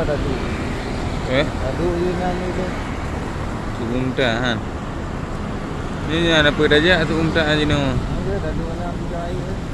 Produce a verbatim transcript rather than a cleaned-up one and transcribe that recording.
Eh? Tadu je nyan ni tu. Tu'um ta, ha. Ni nyan apa dah jak Tu'um ta jinoe? Ada tadu alam tiga air.